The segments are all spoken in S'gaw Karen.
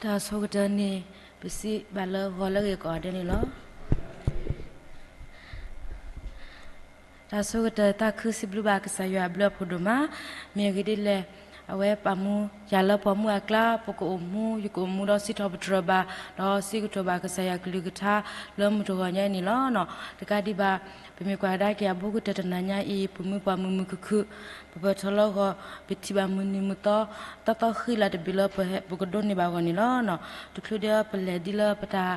တၢ်ဆိကတၢၢ်န့ၣ် ပစံးဘၣ်လၢဂီၤလၢအဂ့ၤကိးဂၤဒဲးန့ၣ်လီၤ. တၢ်ဆိကတၢၢ်တၢ်ခုစံးဘျုးဘၣ်ကစၢ်ယွၤအဘျုးအဖှိၣ်ဒိၣ်မး, မ့ၢ်အဂ့ၢ်ဒ်လဲၣ်, အဝဲပာ်မူယၤလၢပှၤမူအကျါ, ပကအိၣ်မူ ယကအိၣ်မူဒီးစံးထီၣ်ပတြၢၤဘၣ်, ဒီးစံးကတိၤဘၣ်ကစၢ်ယွၤကလုၢ်ကထါလၢမုၢ်တဂီၤညါအံၤန့ၣ်လီၤ. တကးဒံးဘၣ်, ပမ့ၢ်ကွၢ်ကဒါက့ၤအဘူးကတၢၢ်တနၤညါအံၤ ပမူပှၤမုာ်မုာ်ခုၣ်ခုၣ်, ပပၢၢ်ထီၣ်လၢဂီၤ, ပထံၣ်ဘၣ်မုၢ်နံၤမုၢ်သီ သီသီဃံလၤတဘ့ၣ်လၢပကဒိးန့ၢ်ဘၣ်အဂီၢ်န့ၣ်လီၤ. တချုးဒီးပလဲၤဒ်လၢပတၢ်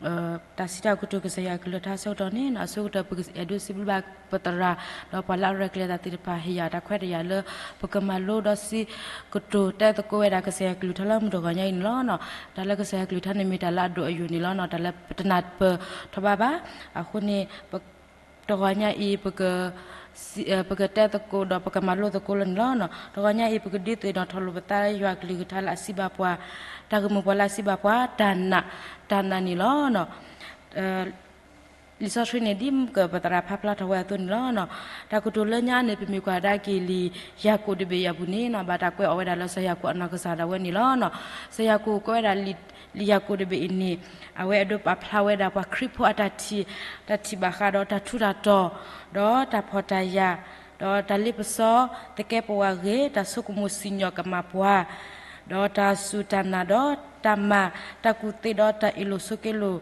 တၢ်စံးတၢ်ကတိၤကစၢ်ယွၤအကလုၢ်ကထါအဆၢကတီၢ်န့ၣ် အဆိကတၢၢ်ပအဲၣ်ဒိးစံးဘျုးဘၣ်ပသရၣ် ဒီးပှၤလၢအရဲၣ်ကျဲၤတၢ်သ့ၣ်တဖၣ် ဟ့ၣ်ယၤတၢ်ခွဲးတၢ်ယာ်လၢ ပကမၤလိဒီးစံးကတိၤတဲသကိးဝဲဒၣ်ကစၢ်ယွၤကလုၢ်ကထါလၢမုၢ်တဂီၤညါအံၤန့ၣ်လီၤ. တၢ်လၢကစၢ်ယွၤကလုၢ်ကထါန့ၣ်မ့ၢ်တၢ်လၢအဒိၣ်အယိာ်န့ၣ်လီၤ. တၢ်လၢပတနၢ်ပၢၢ်ထီၣ်ဘးဘၣ်. အဃိန့ၣ် တဂီၤညါအံၤ ပကတဲသကိးဒီးပကမၤလိသကိးလီၤန့ၣ်လီၤ. တဂီၤညါအံၤ ပကဒုးသ့ၣ်နီၣ်ထီၣ်လိာ်ပသးယွၤကလုၢ်ကထါလၢအစံးဘၣ်ပှၤ တၢ်ဂ့ၢ်မိၢ်ပှၢ်လၢအစံးဘၣ်ပှၤ တၢ်နာ်, တၢ်နာ်န့ၣ်လီၤ. လံာ်စီဆှံန့ၣ် ဒ်ကပသရၣ်ဖးဖျါထီၣ်ဝဲအသိးန့ၣ်လီၤ. တၢ်ကတိၤလၢညါန့ၣ် ပမ့ၢ်ကွၢ်ကဒါက့ၤလံာ်ယၤကိာ်တဘ့ၣ်အပူၤန့ၣ် ဘၣ်တၢ်ကွဲးအီၤဝဲဒၣ်လၢစီၤယၤကိာ်အနီၢ်ကစၢ်ဒၣ်ဝဲန့ၣ်လီၤ. စီၤယၤကိာ်ကွဲးဝဲဒၣ်လံာ်ယၤကိာ်တဘ့ၣ်အံၤန့ၣ် အဝဲအဲၣ်ဒိးပာ်ဖျါဝဲဒၣ်ပှၤခရံာ်ဖိအတၢ်ထံၣ်, တၢ်ထံၣ်ဘၣ်ဃးဒီးတၢ်ထူးတၢ်တီၤ, ဒီးတၢ်ဖှီၣ်တၢ်ယာ်, ဒီးတၢ်လ့ပစီသကဲးပဝးဂ့ၤ, တၢ်ဆိကမိၣ်စံၣ်ညီၣ်ကမၣ်ပှၤ, ဒီးတၢ်စူၢ်တၢ်နာ်ဒီးတၢ်မၤ, တၢ်ကူၣ်သ့ဒီးတၢ်အ့ၣ်လိာ်ဆိးက့လိာ်,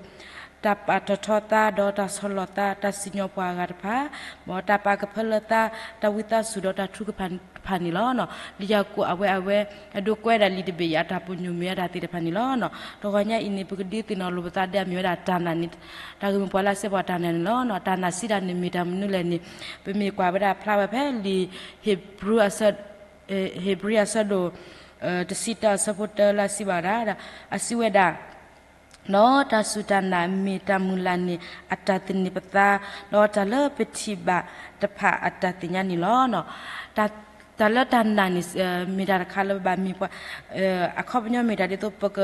တၢ်ပာ်ထီၣ်ထီသးဒီးတၢ်ဆီၣ်လီၤသး, တၢ်စံၣ်ညီၣ်ပှၤအဂၤတဖၣ်, မ်တၢ်ပာ်ကဖၢလၢသး, တၢ်ဝံသးစူၤဒီးတၢ်ထုကဖၣ်တဖၣ်န့ၣ်လီၤ. လံာ်ယၤကိာ်အဝဲအဝဲ အဲၣ်ဒိးကွဲးဒၣ်လံာ်တဘ့ၣ်အံၤ အတၢ်ပညိၣ်မ့ၢ်ဝဲဒၣ်သ့ၣ်တဖၣ်န့ၣ်လီၤ. တဂီၤညါအံၤန့ၣ် ပကဒုးသ့ၣ်နီၣ်လိာ်ပသးဒီးအမ့ၢ်ဝဲဒၣ်တၢ်နာ်န့ၣ်, တၢ်ဂ့ၢ်မိၢ်ပှၢ်လၢအစံးဘၣ်ပှၤတၢ်နာ်န့ၣ်လီၤ. တၢ်နာ်စံးတၢ်န့ၣ်မ့ၢ်တၢ်မနုၤလဲၣ်န့ၣ် ပမ့ၢ်ကွၢ်ဝဲဒၣ်ဖျါဝဲဖဲလံာ် ဟ့းဘြံၤအဆၢဒိၣ် တဆံတၢအဆၢဖိတၢလၢအစံးဘၣ်ဝဲဒၣ်, အစံးဝဲဒၣ် ဒီးတၢ်စူၢ်တၢ်နာ်မ့ၢ်တၢ်မုၢ်လၢ်န့ၣ် အတၢ်သန့ၤပသး, ဒီးတၢ်လၢပထံၣ်ဘၣ်တဖၣ်အတၢ်သ့ၣ်ညါန့ၣ်လီၤ. တၢ်လၢတၢ်နာ်န့ၣ် မ့ၢ်တၢ်တခါလၢပဘၣ်မ့ၢ်ပှၤ, အခီပညီမ့ၢ်တၢ်ဒ်သိးပက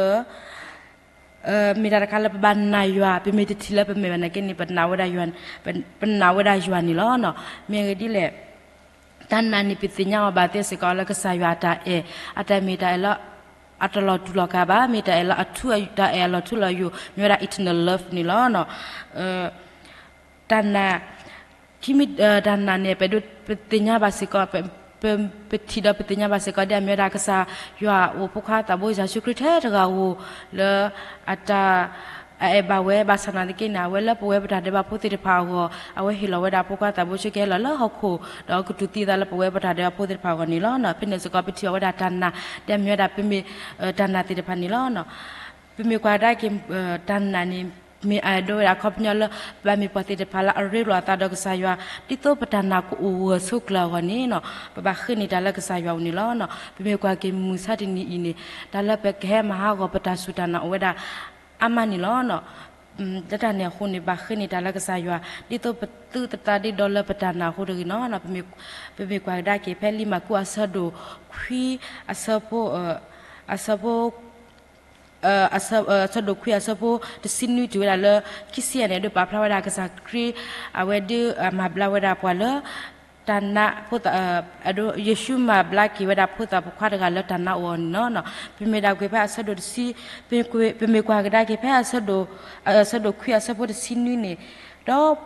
မ့ၢ်တၢ်တခါလၢပဘၣ်နာ်ယွၤ, ပမ့ၢ်တထံၣ်လၢပမဲာ်ဘၣ်နာ်က့န့ၣ် ပနာ်ဝဲဒၣ်ယွၤ, ပနာ်ဝဲဒၣ်ယွၤန့ၣ်လီၤ. မ့ၢ်အဂ့ၢ်ဒ်လဲၣ်, တၢ်နာ်န့ၣ် ပသ့ၣ်ညါအီၤဘၣ်သ့စ့ၢ်ကီးလၢကစၢ်ယွၤအတၢ်အဲၣ်, အတၢ်မ့ၢ်တၢ်အဲၣ်လၢ အတလီၤတူာ်လီၤကာ်ဘၣ်, မ့ၢ်တၢ်အဲၣ်လၢအထူ, တၢ်အဲၣ်အလီၤထူလီၤယိာ်, မ့ၢ်ဝဲဒၣ် eternal love န့ၣ်လီၤ. တၢ်နာ်, ခံမံၤ, တၢ်နာ်န့ၣ် ပဒိးပသ့ၣ်ညါဘၣ်စ့ၢ်ကီး, ပထံၣ်ဒီးပသ့ၣ်ညါဘၣ်စ့ၢ်ကီး ဒ်အမ့ၢ်ဝဲဒၣ်ကစၢ်ယွၤအအိၣ်ဖိခွါသးဘိယ့ၣ်ၡူးခရံာ်ထဲတဂၤဧိၤ လၢအတၢ် အအဲၣ်ဘၣ်ဝဲ ဘၣ်ဆၣ်သနာ်က့န့ၣ် အဝဲလၢပဝဲပတၢ်ဒဲးဘးဖိသ့ၣ်တဖၣ်အဂီၢ် အဝဲဟ့ၣ်လီၤဝဲဒၣ်ဖိခွါသးဘိဆူကဟဲလီၤလၢဟီၣ်ခိၣ် ဒီးကတူၢ်သံအသးလၢပဝဲပတၢ်ဒဲးဘးဖိသ့ၣ်တဖၣ်အဂီၢ်န့ၣ်လီၤ. ဖဲန့ၣ်စ့ၢ်ကီး ပထံၣ်အီၤဝဲဒၣ်တၢ်နာ် ဒ်အမ့ၢ်ဝဲဒၣ်ပမ့ၢ် တၢ်နာ်သ့ၣ်တဖၣ်န့ၣ်လီၤ. ပမ့ၢ်ကွၢ်ကဒါက့ၤ တၢ်နာ်န့ၣ် မ့ၢ်အဒိဝဲဒၣ်အခီပညီလၢ ပဘၣ်မ့ၢ်ပှၤသ့ၣ်တဖၣ်လၢအရ့လိာ်အသးဒီးကစၢ်ယွၤ ဒ်သိးပတၢ်နာ်ကအိၣ်ဂၢၢ်ဆိးကျၢၤအဂီၢ်န့ၣ် ပဘၣ်ဃ့န့ၢ်တၢ်လၢကစၢ်ယွၤအအိၣ်န့ၣ်လီၤ. ပမ့ၢ်ကွၢ်က့ၤမုၢ်ဆါတနံၤအံၤန့ၣ် တၢ်လၢပကဟဲမၤဟးဂီၤပတၢ်စူၢ်တၢ်နာ်အိၣ်ဝဲဒၣ် အါမးန့ၣ်လီၤ. လၢတၢ်န့ၣ်အဃိန့ၣ် ဘၣ်ဃ့န့ၢ်တၢ်လၢကစၢ်ယွၤ ဒ်သိးပသုသးဒ့ဒီလၢပတၢ်နာ်အဃိတဂ့ၤန့ၣ် ပမ့ၢ်ကွၢ်ကဒါက့ၤဖဲလံာ်မၢ်ကူးအဆၢဒိၣ်ခွံ အဆၢဖိ အဆၢဖိ အဆၢဒိၣ်ခွံအဆၢဖိတဆံနွံတုၤဝဲဒၣ်လၢခံဆံယဲၢ်န့ၣ် ဒုးပာ်ဖျါဝဲဒၣ်ကစၢ်ခရံာ် အဝဲဒၣ်မၤဘျါဝဲဒၣ်ပှၤလၢ တၢ်နာ်ဖိသၣ် ယ့ၣ်ၡူးမၤဘျါက့ၤဝဲဒၣ်ဖိသၣ်ပိာ်ခွါတဂၤလၢတၢ်နာ်အိၣ်အီၤန့ၣ်လီၤ. ပမ့ၢ်ဒၣ်ကွၢ်ဖဲအဆၢဒိၣ်တဆံ ပမ့ၢ်ကွၢ်ကဒါက့ၤဖဲ အဆၢဒိၣ်ခွံအဆၢဖိတဆံနွံန့ၣ် ဒီး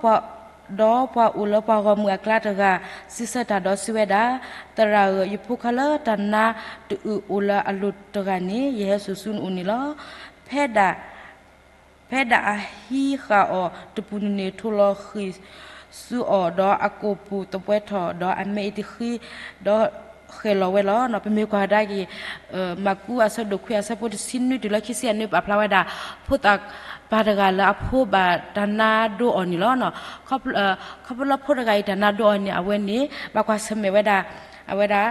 ဒီးပှၤအိၣ်လၢပှၤဂီၢ်မုၢ်အကျါတဂၤ စံးဆၢတၢ်ဒီးစံးဝဲဒၣ်, သရၣ်ဧၢ, ယဖိခွါလၢတၢ်နာ်တအုၣ်အိၣ်လၢအလိၤတဂၤန့ၣ် ယဟဲစိာ်ဆူနအိၣ်န့ၣ်လီၤ. ဖဲဒၣ်, ဖဲဒၣ်အဟံးဃာ်အီၤတပူၤန့ၣ်န့ၣ် ထိၣ်လီၤဃံၢ်ဆူအီၤ, ဒီးအကိာ်ပူၤသပှဲထီၣ်, ဒီးအမဲအံၤတဃံ ဒီးဃဲၤလီၤဝဲလီၤ. ပမ့ၢ်ကွၢ်ကဒါက့ၤ မၢ်ကူးအဆၢဒိၣ်ခွံအဆၢဖိတဆံနွံတုၤလၢခံဆံယဲၢ်န့ၣ် ပာ်ဖျါဝဲဒၣ် ဖိသၣ်ပၢ်တဂၤလၢအဖိဘၣ်တၢ်နါဒိအီၤန့ၣ်လီၤ. ခီဖျိလၢဖိတဂၤအံၤတၢ်နါဒိအီၤန့ၣ် အဝဲန့ၣ် ဘၣ်ကွၢ်ဆၢၣ်မဲာ်ဝဲဒၣ် အဝဲဒၣ်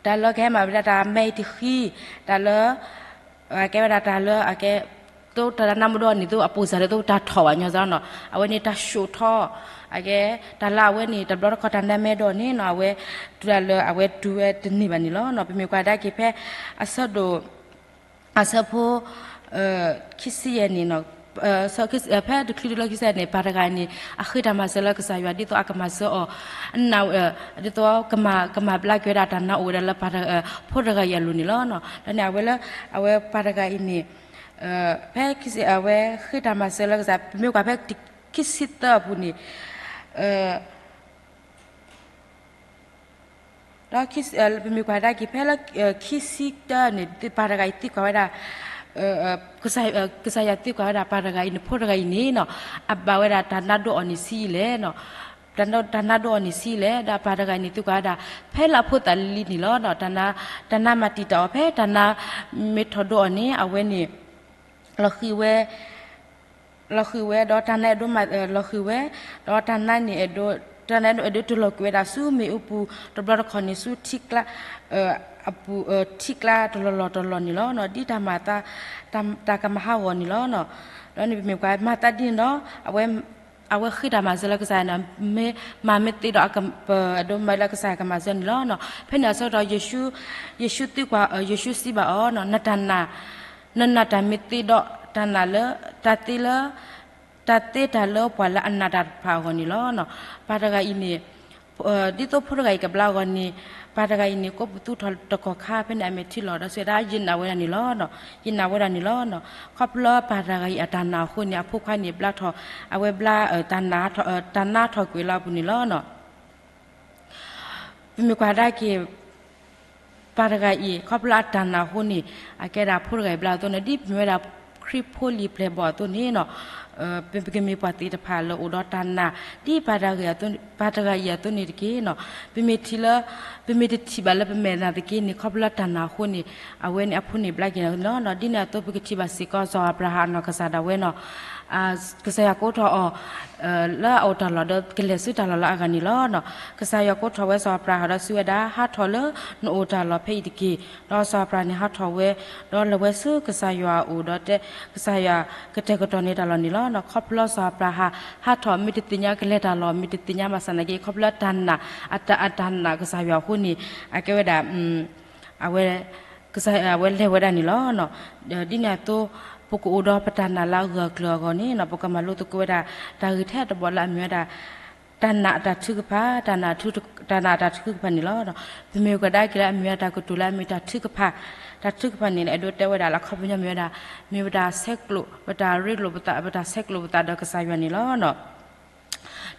တၢ်လၢကဟဲမၤဝဲဒၣ်တၢ်မဲအံၤတဃံ, တၢ်လၢ ကဲဝဲဒၣ်တၢ်လၢအကဲ သိးတၢ်နါမ့ၢ်ဒိအီၤန့ၣ် သိးအပိၢ်စၢ်လၢသိးတၢ်ထီၣ်ဘၣ်ညီစ့ၢ်နီၤ, အဝဲန့ၣ်တၢ်ၡိးထီၣ်, အကဲ တၢ်လၢအဝဲန့ၣ် တဘျီတခီၣ်တၢ်နါမ့ၢ်ဒိအီၤန့ၣ်နီၤ အဝဲ တုၤလၢအဝဲတုၤဝဲတန့ၢ်ဘၣ်န့ၣ်လီၤ. ပမ့ၢ်ကွၢ်ကဒါက့ၤဖဲအဆၢဒိၣ် အဆၢဖိ ခံဆံယဲၢ်န့ၣ်နီၤ ဖဲတချုးတလၢခံဆံန့ၣ် ပၢ်တဂၤအံၤန့ၣ် အဃ့တၢ်မၤစၢၤလၢကစၢ်ယွၤ ဒ်သိးအကမၤစၢၤအီၤ, ဒ်သိး ကမၤဘျါက့ၤဝဲဒၣ်တၢ်နါအိၣ်ဝဲဒၣ်လၢပၢ်တဂၤအံၤအလိၤန့ၣ်လီၤ. ဒီးန့ၣ် အဝဲလၢ အဝဲပၢ်တဂၤအံၤန့ၣ် ဖဲအဝဲဃ့တၢ်မၤစၢၤလၢကစၢ် ပမ့ၢ်ကွၢ်ဖဲခံဆံသၢအပူၤန့ၣ် ဒီးပမ့ၢ်ကွၢ်ဒၣ်က့ၤဖဲလၢ ခံဆံတၢန့ၣ် ပၢ်တဂၤအံၤသံကွၢ်ဝဲဒၣ် ကစၢ်ယွၤသံကွၢ်ဝဲဒၣ်ပၢ်တဂၤအံၤန့ၣ် ဖိတဂၤအံၤန့ၣ်နီၤ အဘၣ်ဝဲဒၣ်တၢ်နါဒိအီၤန့ၣ်ဆံးလဲၣ်နီၤ, တၢ်နါဒိအီၤန့ၣ်ဆံးလဲၣ်. ဒီးပၢ်တဂၤအံၤန့ၣ်သံကွၢ်ဝဲဒၣ် ဖဲလၢအဖိသၣ်လံၤလံၤန့ၣ်လီၤ. တၢ်နါမၤတံာ်တာ်အီၤ ဖဲတၢ်နါမ့ၢ်ထီၣ်ဒိအီၤန့ၣ် အဝဲန့ၣ် လီၤဃံၤဝဲ လီၤဃံၤဝဲ ဒီးတၢ်နါအဲၣ်ဒိးမၤ လီၤဃံၤဝဲ ဒီးတၢ်နါန့ၣ်အဲၣ်ဒိး တၢ်နါအဲၣ်ဒိးအဲၣ်ဒိးတလီၤကွံာ်ဝဲဒၣ်ဆူမ့ၣ်အူပူၤ တဘျီတခီၣ်န့ၣ် ဆူထံကျါ အပူၤ ထံကျါတလီၢ်လီၢ်တလီၢ်န့ၣ်လီၤ. ဒ်တၢ်မၤ တၢ်ကမၤဟးဂီၤန့ၣ်လီၤ. ဒီးန့ၣ်ပမ့ၢ်ကွၢ်မၤသးဒ်န့ၣ်ဒီး အဝဲဃ့တၢ်မၤစၢၤလၢကစၢ်ယွၤန့ၣ် မၤမ့ၢ်သ့ဒီး ပအဲၣ်ဒိးမၤလၢကစၢ်ယွၤကမၤစၢၤန့ၣ်လီၤ. ဖဲန့ၣ်အဆၢကတီၢ် ယ့ၣ်ၡူးသံကွၢ် ယ့ၣ်ၡူးစံးဘၣ်အီၤ နတၢ်နာ် နနာ်တၢ်မ့ၢ်သ့ဒီး တၢ်နာ်လၢ တၢ်သ့လၢ တၢ်သ့တၢ်လၢပှၤလၢအနာ်တၢ်တဖၣ်အဂီၢ်န့ၣ်လီၤ. ပၢ်တဂၤအံၤန့ၣ် ဒ်သိးဖိတဂၤအံၤကဘျါအဂီၢ်န့ၣ် ပၢ်တဂၤအံၤန့ၣ် ကိးပသူထီၣ်တကီၢ်ခါ ဖဲန့ၣ်အမဲာ်ထံလီၤ ဒီးစံးဝဲဒၣ် ယနာ်ဝဲဒၣ်န့ၣ်လီၤ. ယနာ်ဝဲဒၣ်န့ၣ်လီၤ. ခီဖျိပၢ်တဂၤအံၤအတၢ်နာ်အဃိန့ၣ် အဖိခွါန့ၣ် ဘျါထီၣ် အဝဲဘျါ တၢ်နာ်ထီၣ်ကွံာ်လၢအပူၤန့ၣ်လီၤ. ပမ့ၢ်ကွၢ်ဒၣ်က့ၤ ပၢ်တဂၤအံၤ ခီဖျိအတၢ်နာ်အဃိန့ၣ် အကဲဒၣ်ဖိတဂၤအံၤဘျါအသိးန့ၣ် ဒ်ပမ့ၢ်ဝဲဒၣ်ခရံာ်ဖိလံၤပျဲၢ်ဘီၣ်အသိးန့ၣ်နီၤ ပကမ့ၢ်ပှၤသ့ၣ်တဖၣ်လၢအိၣ်ဒီးတၢ်နာ် ဒ်ပၢ်တဂၤအံၤအသိးန့ၣ်တက့ၢ်နီၤ. ပမ့ၢ်ထံၣ်လၢ ပမ့ၢ်တထံၣ်ဘၣ်လၢပမဲာ်နၢ်သက့န့ၣ် ခီဖျိလၢတၢ်နာ်အဃိန့ၣ် အဝဲန့ၣ်အဖိန့ၣ်ဘျါက့ၤန့ၣ်လီၤ. ဒ်န့ၣ်အသိး ပကထံၣ်ဘၣ်စ့ၢ်ကီး စီၤအၤဘြၤဟၣ်အနီၢ်ကစၢ်ဒၣ်ဝဲနီၤ ကစၢ်ယွၤကိးထီၣ်အီၤ လၢအအိၣ်တၢ်လီၢ်ဒီးကလဲၤဆူတၢ်လီၢ်လၢအဂၤန့ၣ်လီၤ. ကစၢ်ယွၤကိးထီၣ်ဝဲစီၤအၤဘြၤဟၣ်ဒီးစံးဝဲဒၣ် ဟးထီၣ်လၢနအိၣ်တၢ်လီၢ်ဖဲအံၤတက့ၢ်. ဒီးစီၤအၤဘြၤဟၣ်န့ၣ်ဟးထီၣ်ဝဲ ဒီးလဲၤဝဲဆူကစၢ်ယွၤအအိၣ်ဒီးတဲ ကစၢ်ယွၤကတဲာ်ကတီၤန့ၢ်တၢ်လီၢ်န့ၣ်လီၤ. ခီဖျိစီၤအၤဘြၤဟၣ် ဟးထီၣ်မ့ၢ်တသ့ၣ်ညါကလဲၤတၢ်လီၢ် မ့ၢ်တသ့ၣ်ညါဘၣ်ဆၣ်နာ်က့ ခီဖျိတၢ်နာ် အတၢ်နာ်ကစၢ်ယွၤအဃိန့ၣ် အကဲဝဲဒၣ် အဝဲ ကစၢ်ယွၤ အဝဲလဲၤဝဲဒၣ်န့ၣ်လီၤ. ဒ်န့ၣ်အသိး ပကအိၣ်ဒီးပတၢ်နာ်လၢအဂၢၢ်အကျၢၤအဂီၢ်န့ၣ် ပကမၤလိသကိးဝဲဒၣ် တၢ်ဂ့ၢ်ထဲတဘီလၢအမ့ၢ်ဝဲဒၣ် တၢ်နာ်အတၢ်ထုကဖၣ်, တၢ်နာ်အတၢ်ထုကဖၣ်န့ၣ်လီၤ. ပမ့ၢ်ကွၢ်ဒၣ်က့ၤလၢအမ့ၢ်ဝဲဒၣ်တၢ်ကတိၤလၢအမ့ၢ်တၢ်ထုကဖၣ်, တၢ်ထုကဖၣ်န့ၣ် အဲၣ်ဒိးတဲဝဲဒၣ်လၢအခီပညီမ့ၢ်ဝဲဒၣ် မ့ၢ်ပတၢ်ဆဲးကျိး ပတၢ်ရ့လိာ်ပသး ပတၢ်ဆဲးကျိးပသးဒီးကစၢ်ယွၤန့ၣ်လီၤ.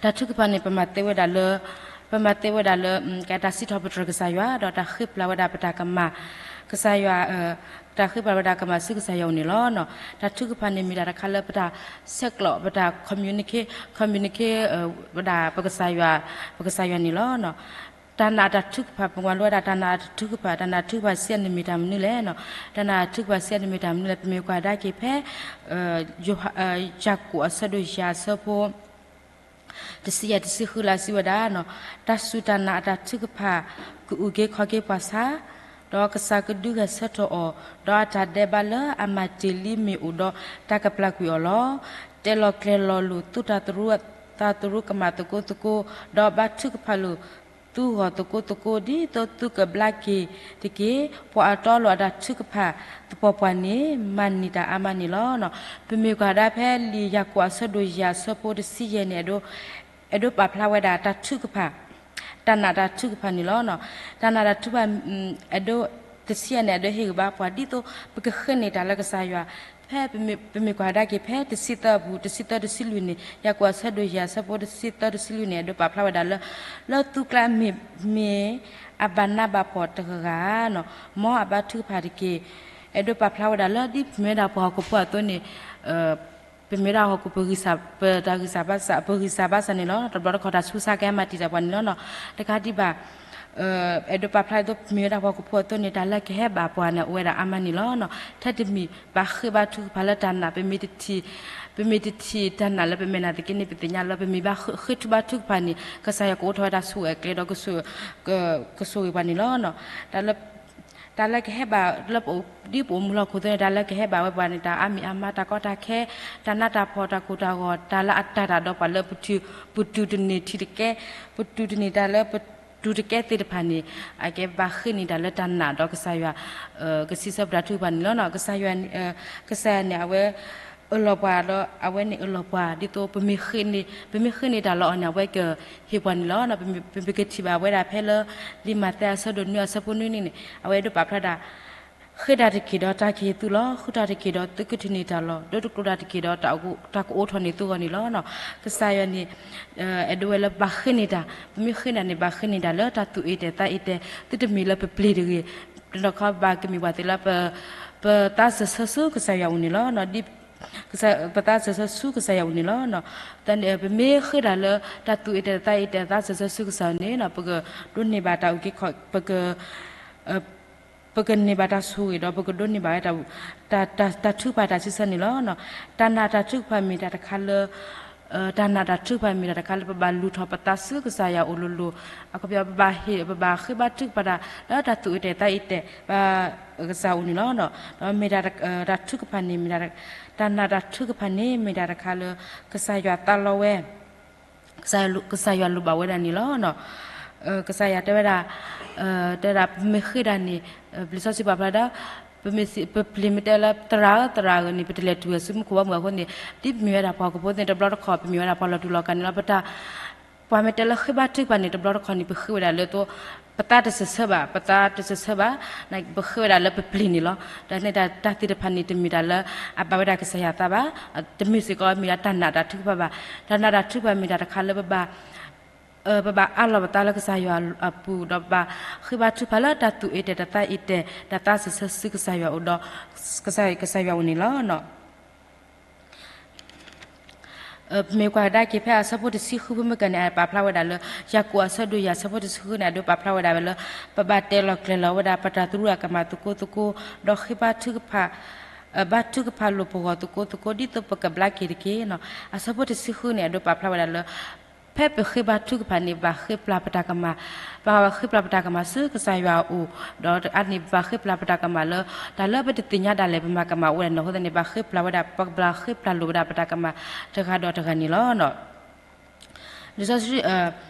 တၢ်ထုကဖၣ်န့ၣ် ပမၤသ့ဝဲဒၣ်လၢ ပမၤသ့ဝဲဒၣ်လၢ ကဲတၢ်စံးထီၣ်ပတြၢၤကစၢ်ယွၤ ဒီးတၢ်ဃ့ပျၢ်ဝဲဒၣ်ပတၢ်ကမၣ် ကစၢ်ယွၤ တၢ်ဃ့ပျၢ်ဝဲဒၣ်ကမၣ်ဆူကစၢ်ယွၤအအိၣ်န့ၣ်လီၤ. တၢ်ထုကဖၣ်န့ၣ်မ့ၢ်တၢ်တခါလၢပတၢ်ဆဲးကျိး ပတၢ် communicate communicate ဝဲဒၣ်ပကစၢ်ယွၤ ပကစၢ်ယွၤန့ၣ်လီၤ. တၢ်နာ်အတၢ်ထုကဖၣ် ပမၤလိဝဲဒၣ်တၢ်နာ်အတၢ်ထုကဖၣ်, တၢ်နာ်အတၢ်ထုကဖၣ်စံးအန့ၣ်မ့ၢ်တၢ်မနုၤလဲၣ်. တၢ်နာ်အတၢ်ထုကဖၣ်စံးအန့ၣ်မ့ၢ်တၢ်မနုၤလဲၣ်. ပမ့ၢ်ကွၢ်ဒၣ်က့ၤဖဲ ယၤကိာ်အဆၢဒိၣ်ယဲၢ်အဆၢဖိ တဆံယဲၢ်တဆံဃုလၢအစံးဝဲဒၣ်, တၢ်စူၢ်တၢ်နာ်အတၢ်ထုကဖၣ် ကအုၣ်က့ၤခီၣ်က့ၤပှၤဆါ, ဒီးကစၢ်ကဒုးဂဲၤဆၢထၢၣ်အီၤ, ဒီးအတၢ်ဒဲးဘးလၢအမၤတ့ၢ်လံမ့ၢ်အိၣ်ဒီးတၢ်ကပျၢ်ကွံာ်အီၤလီၤ. တဲလီၤကျဲၤလီၤလိာ်သုတၢ်သရူးသးသရူးကမၣ်သကိးသကိး, ဒီးဘါထုကဖၣ်လိာ်သုဂီၢ်သကိးသကိး, ဒ်သိးသုကဘျါက့ၤတက့ၢ်. ပှၤအတီအလိၤအတၢ်ထုကဖၣ်သပှၢ်ပှၢ်န့ၣ် မၤန့ၢ်တၢ်အါမးန့ၣ်လီၤ. ပမ့ၢ်ကွၢ်ဒၣ်ဖဲလံာ်ယၤကိာ်အဆၢဒိၣ်ယဲၢ်အဆၢဖိတဆံယဲၢ်န့ၣ် အဲၣ်ဒိးပာ်ဖျါဝဲဒၣ်တၢ်ထုကဖၣ်, တၢ်နာ်တၢ်ထုကဖၣ်န့ၣ်လီၤ. တၢ်နာ်တၢ်ထုကဖၣ် အဲၣ်ဒိး တဆံယဲၢ်န့ၣ် အဲၣ်ဒိးဟ့ၣ်ဂံၢ်ဘါပှၤ ဒ်သိးပကဃ့န့ၢ်တၢ်လၢကစၢ်ယွၤ, ဖဲပမ့ၢ်ကွၢ်ဒၣ်က့ၤဖဲတဆံသၢအပူၤ တဆံသၢတဆံလွံၢ်န့ၣ် ယၤကိာ်အဆၢဒိၣ်ယဲၢ်အဆၢဖိတဆံသၢတဆံလွံၢ်န့ၣ် အဲၣ်ဒိးပာ်ဖျါဝဲဒၣ်လၢ လၢသုကျါမ့ၢ် မ့ၢ်အဘၣ်နးဘၣ်ဖှီၣ်တဂၤဂၤနီၤ, မ်အဘါထုကဖၣ်တက့ၢ်. အဲၣ်ဒိးပာ်ဖျါဝဲဒၣ်လၢဒ်ပမ့ၢ်ဝဲဒၣ်ပှၤဟီၣ်ခိၣ်ဖိအသိးန့ၣ် ပမ့ၢ်ဝဲဒၣ်ဟီၣ်ခိၣ် ပဂံၢ်စၢ် ပတၢ်ဂံၢ်စၢ်ဘါစၢ် ပဂံၢ်စၢ်ဘါစၢ်န့ၣ်လီၤ. တဘျီတခီၣ်တၢ်ဆူးဆါကဲမၤတံာ်တာ်ပှၤန့ၣ်လီၤ. တကးဒံးဘၣ် အဲၣ်ဒိးပာ်ဖျါဒ်သိးပမ့ၢ်ဝဲဒၣ်ပှၤဟီၣ်ခိၣ်ဖိအသိးန့ၣ် တၢ်လၢကဟဲဘၣ်ပှၤန့ၣ် အိၣ်ဝဲဒၣ်အါမးန့ၣ်လီၤ. ထဲတမံၤ ဘၣ်ဃ့ဘါထုကဖၣ်လၢတၢ်နာ် ပမ့ၢ်တထံၣ် ပမ့ၢ်တထံၣ်တၢ်နာ်လၢပမဲာ်နၢ်သက့န့ၣ် ပသ့ၣ်ညါလၢပမ့ၢ်ဘၣ်ဃ့ထုဘါထုကဖၣ်န့ၣ် ကစၢ်ယွၤကအိးထီၣ်ဝဲတၢ်ဆိၣ်ဂ့ၤအကျဲဒီး ကဆိၣ်ဂ့ၤပှၤန့ၣ်လီၤ. တၢ်လၢ တၢ်လၢကဟဲဘၣ်လၢ ဒ်ပအိၣ်မူလၢဟီၣ်ခိၣ်အသိးန့ၣ် တၢ်လၢကဟဲဘၣ်ဝဲပှၤန့ၣ် တၢ်အါမံၤအါမး တၢ်ကီတၢ်ခဲ တၢ်နးတၢ်ဖှီၣ် တၢ်ကိၢ်တၢ်ဂီၤ တၢ်လၢအတၢ်တၢ်ဒီးပှၤလၢ ပတုၤတန့ၢ်ထံတကဲ ပတုၤတန့ၢ်တၢ်လၢပတုၤတကဲသ့ၣ်တဖၣ်န့ၣ် အကဲဘၣ်ဃ့န့ၢ်တၢ်လၢတၢ်နာ်ဒီးကစၢ်ယွၤ ကစံးဆၢပတၢ်ထုကဖၣ်န့ၣ်လီၤ. ကစၢ်ယွၤ ကစၢ်ယွၤန့ၣ် အဝဲ အၢၣ်လီၤပှၤဒီး အဝဲန့ၣ်အၢၣ်လီၤပှၤ ဒ်သိးပမ့ၢ်ဃ့န့ၢ် ပမ့ၢ်ဃ့န့ၢ်တၢ်လီၤအီၤန့ၣ် အဝဲကဟ့ၣ်ပှၤန့ၣ်လီၤ. ပမ့ၢ်ကထံၣ်ဘၣ်ဝဲဒၣ်ဖဲလၢ လံာ်မးသဲအဆၢဒိၣ်နွံအဆၢဖိနွံန့ၣ်န့ၣ် အဝဲဒိးပာ်ဖျါဒၣ် ဃ့တၢ်တက့ၢ်ဒီးတၢ်ကဟ့ၣ်သုလီၤ. ဃုတၢ်တက့ၢ်ဒီးသုကထံၣ်န့ၢ်တၢ်လီၤ. ဒိတကျိၤတၢ်တက့ၢ်ဒီး တၢ်ကအိးထီၣ်န့ၢ်သုဂီၢ်န့ၣ်လီၤ. ကစၢ်ယွၤန့ၣ် အဲၣ်ဒိးဝဲလၢဘၣ်ဃ့န့ၢ်တၢ်, ပမ့ၢ်ဃ့တၢ်န့ၣ် ဘၣ်ဃ့န့ၢ်တၢ်လၢတၢ်သူၣ်အ့ၣ်တဲာ်သးအ့ၣ်တဲာ်, သုတမ့ၢ်လၢပပျ့ၤတဂ့ၤ, တနီၤခီဘၣ်ကမ့ၢ်ပှၤသ့ၣ်လၢ ပသးစၢၢ်ဆၢဆူကစၢ်ယွၤအအိၣ်န့ၣ်လီၤ. ဒ်ပသးစၢၢ်ဆၢဆူကစၢ်ယွၤအအိၣ်န့ၣ်လီၤ. ပမ့ၢ်ဃ့တၢ်လၢတၢ်သူၣ်အ့ၣ်တဲာ်သးအ့ၣ်တဲာ် သးစၢၢ်ဆၢဆူကစၢ်ယွၤန့ၣ် ပကဒိးန့ၢ်ဘၣ်တၢ်အုၣ်က့ၤခီၣ်, ပက ပကန့ၢ်ဘၣ်တၢ်ဆိၣ်ဂ့ၤဒီး ပကဒိးန့ၢ်ဘၣ်ဝဲ တၢ်ထုကဖၣ်တၢ်စံးဆၢန့ၣ်လီၤ. တၢ်နာ်တၢ်ထုကဖၣ်မ့ၢ်တၢ်တခါလၢ တၢ်နာ်တၢ်ထုကဖၣ်မ့ၢ်တၢ်တခါလၢ ပဘၣ်လူၤထီၣ်ပသးဆူကစၢ်ယွၤအအိၣ်လိၤလိၤ, အခီပညီ ပဘၣ်ဟ့ၣ် ပဘၣ်ဃ့ဘါထုကဖၣ်တၢ် လၢတၢ်သူၣ်အ့ၣ်တဲာ်သးအ့ၣ်တဲာ် ဘၣ်ကစၢ်အအိၣ်န့ၣ်လီၤ. ဒီးမ့ၢ်တၢ် တၢ်ထုကဖၣ်န့ၣ် မ့ၢ် တၢ်နာ်တၢ်ထုကဖၣ်န့ၣ် မ့ၢ်တၢ်တခါလၢ ကစၢ်ယွၤသးလီဝဲ ကစၢ်ယွၤလိၣ်ဘၣ်ဝဲဒၣ်န့ၣ်လီၤ. ကစၢ်ယွၤတဲဝဲဒၣ်, တဲဒၣ် ပမ့ၢ်ဃ့တၢ်န့ၣ်, လံာ်စီဆှံပာ်ဖျါဒီး ပမ့ၢ် ပပျ့ၤမ့ၢ်တဲလၢသရၣ်ဧၢ သရၣ်ဧၢန့ၣ် ပတလဲၤတုၤဝဲဆူမူခိၣ်ဘီမုၢ်အဃိန့ၣ်, ဒ်ပမ့ၢ်ဝဲဒၣ်ပှၤဟီၣ်ခိၣ်ဖိသ့ၣ်တဘျီတခီၣ် ပမ့ၢ်ဝဲဒၣ်ပှၤလီၤတူာ်လီၤကာ်န့ၣ်လီၤ. ပတၢ် ပှၤမ့ၢ်တဲလၢဃ့ဘါထုကဖၣ်န့ၣ် တဘျီတခီၣ်န့ၣ် ပဃ့ဝဲဒၣ်လၢသိ ပသးတစၢၢ်ဆၢဘၣ်, ပသးတစၢၢ်ဆၢဘၣ်, ပဃ့ဝဲဒၣ်လၢပပျ့ၤန့ၣ်လီၤ. တၢ်န့ၣ် တၢ်သ့ၣ်တဖၣ်န့ၣ် တမ့ၢ်တၢ်လၢ အဘၣ်ဝဲဒၣ်ကစၢ်ယွၤသးဘၣ်, တမ့ၢ်စ့ၢ်ကီးမ့ၢ်ဒၣ်တၢ်နာ်တၢ်ထုကဖၣ်ဘၣ်. တၢ်နာ်တၢ်ထုကဖၣ်မ့ၢ်တၢ်တခါလၢပဘၣ် ပဘၣ်အးလီၤပသးလၢကစၢ်ယွၤအပူၤ ဒီးပဘၣ်ဃ့ဘါထုကဖၣ်လၢတၢ်သူၣ်အ့ၣ်တဲာ်တၢ်သးအ့ၣ်တဲာ် တၢ်သးစၢၢ်ဆၢဆူကစၢ်ယွၤအအိၣ်ဒီး ကစၢ်ယွၤအအိၣ်န့ၣ်လီၤ. ပမ့ၢ်ကွၢ်ကဒါက့ၤဖဲအဆၢဖိတဆံဃုဖုမုၢ်ကၢန့ၣ် အပာ်ဖျါဝဲဒၣ်လၢ ယၤကိာ်အဆၢဒိၣ်ယဲၢ်အဆၢဖိတဆံဃုန့ၣ် အဒိးပာ်ဖျါဝဲဒၣ်ဝဲလၢ ပဘၣ်တဲလီၤကျဲၤလီၤဝဲဒၣ် ပတၢ်သရူးအကမၣ်သကိးသကိး ဒီးဃ့ဘါထုကဖၣ် ဘါထုကဖၣ်လိာ်ပဂီၢ်သကိးသကိး ဒ်သိးပကဘျါက့ၤတက့ၢ်. အဆၢဖိတဆံဃုန့ၣ် အဒိးပာ်ဖျါဝဲဒၣ်လၢ ဖဲပဃ့ဘါထုကဖၣ်န့ၣ် ဘၣ်ဃ့ပျၢ်ပတၢ်ကမၣ်, ဘၣ်ဃ့ပျၢ်ပတၢ်ကမၣ်ဆူကစၢ်ယွၤအအိၣ်, ဒီးအန့ၣ်ဘၣ်ဃ့ပျၢ်ပတၢ်ကမၣ်လၢ တၢ်လၢပတသ့ၣ်ညါဒၣ်လဲာ် ပမၤကမၣ်အိၣ်ဝဲဒၣ်န့ၣ်အဃိသတးန့ၣ် ဘၣ်ဃ့ပျၢ်ဝဲဒၣ် ပကဘၣ်ဃ့ပျၢ်လိာ်ဝဲဒၣ်ပတၢ်ကမၣ်တဂၤဒီးတဂၤန့ၣ်လီၤ. လံာ်စီဆှံ